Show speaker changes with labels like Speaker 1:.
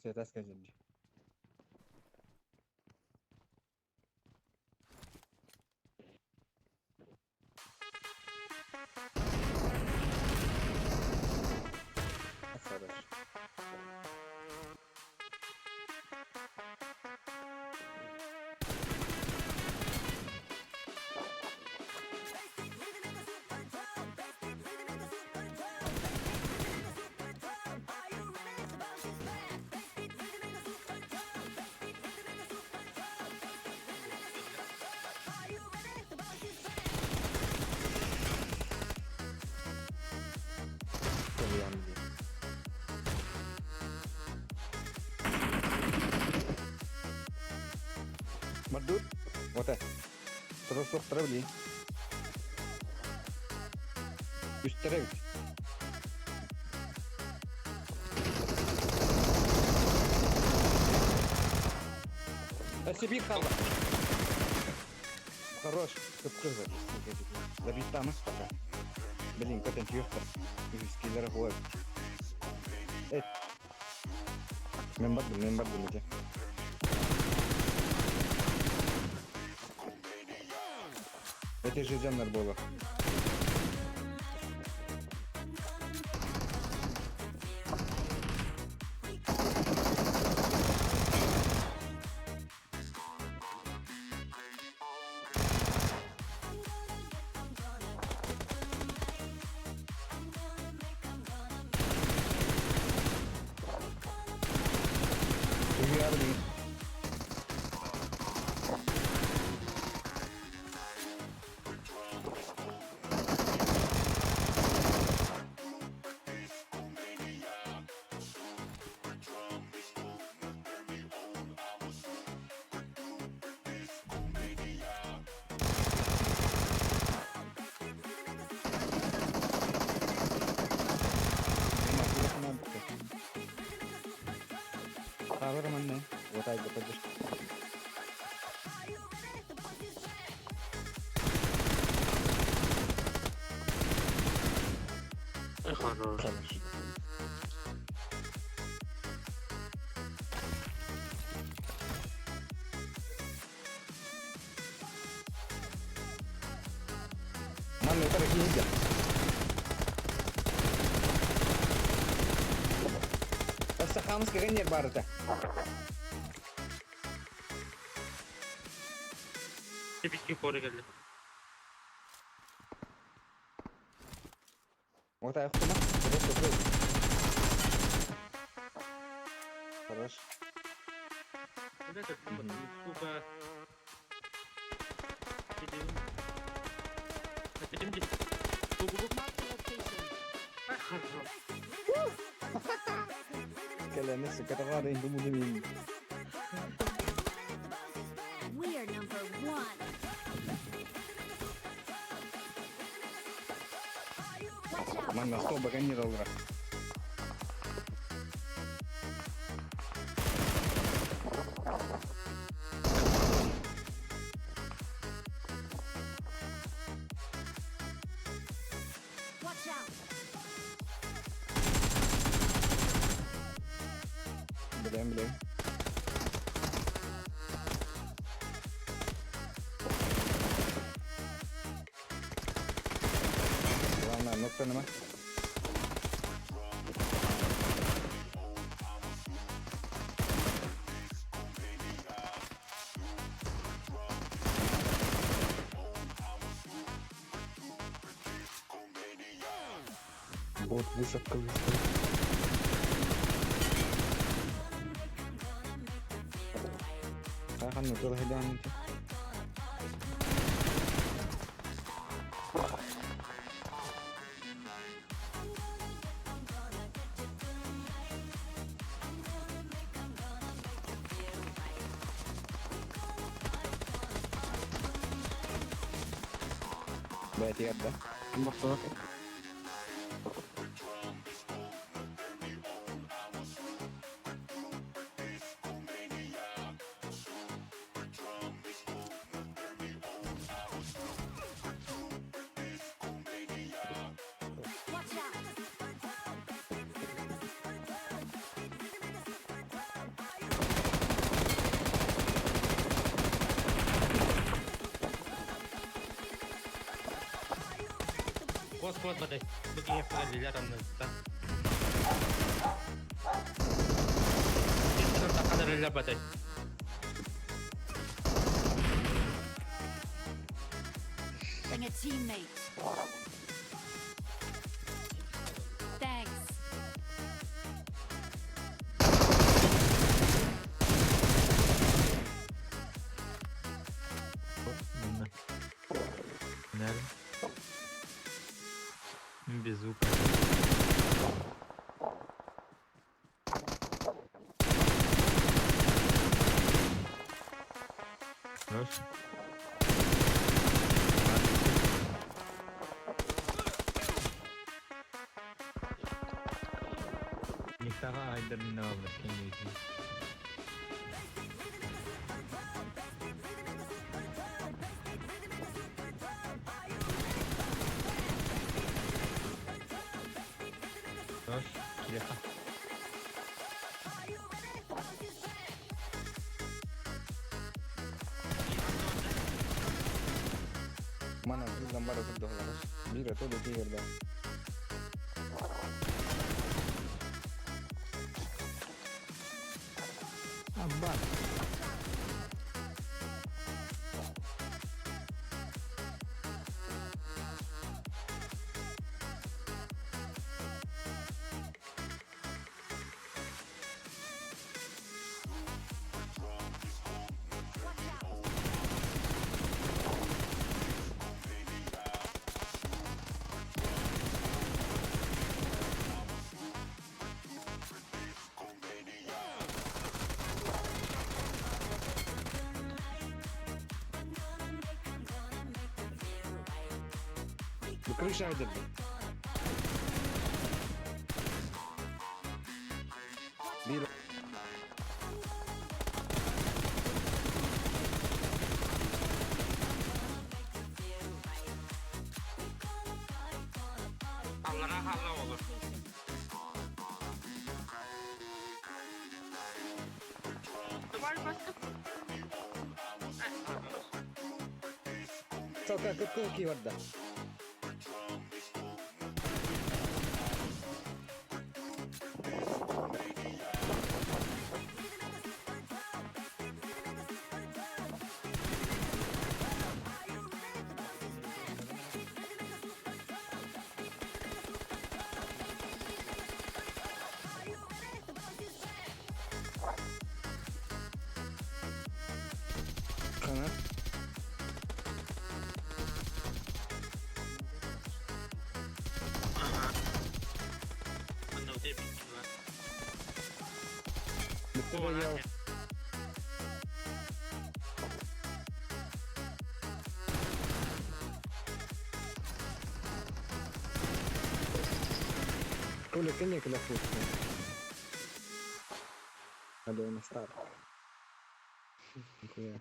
Speaker 1: Осетас кэлин дии. Хорош. Кэлиэм дии. Мардут, вот это. Тура билии. Үстэрэ эбит. Өссө биир хаалла. Хорош. Кып-кызыл. Забиттамыс пока. Блин, көтөн түөхтөр. Үһүскилere хуа. Эт. Мен бардым, мен бардым ити. Это же дьоннор буолар. Uyuyor bilin. Хаалар манна уотайга поддержка.
Speaker 2: Хорош.
Speaker 1: Хорош. Манна утары киһи Өссө хаамыс кэгэн баарыта.
Speaker 2: Типички хоры кэллэ.
Speaker 1: Вот аяқтыма. Хорош.
Speaker 2: Бля, как сука. Хорошо.
Speaker 1: Кэлэмис катаҕаары индумудумин.
Speaker 3: We are number one. Watch out.
Speaker 1: Манна сто баганир алра.
Speaker 3: Watch out.
Speaker 1: Билем билем. Главное, ноктаныма. Бот высадка выставил. Ханна тула хидаан Бэти эрдэ.
Speaker 2: Бохтолох.
Speaker 3: Watch out.
Speaker 2: Бос бот бадай. Бу киһи кэллилэр анныттан. Киһи таххан эрэллэр бадай.
Speaker 3: A teammate. Thanks.
Speaker 2: Нер. Без звука. Хорош. Никтага айдар миналды кеңейти. Хорош. Килеха.
Speaker 1: Мана биздан бары турдуһулар. Биир ото да тиэрдэ.
Speaker 2: Абба.
Speaker 3: Watch out.
Speaker 1: Бу крыша айдырды. Биир
Speaker 2: Аллара халла olur. Var başka.
Speaker 1: Тока кукулки барда. Хана.
Speaker 2: Ага. Анна у тебя пикнула.
Speaker 1: Бүттэ ял. Коля, кене кляфутно. Надо на старт. Нихуя.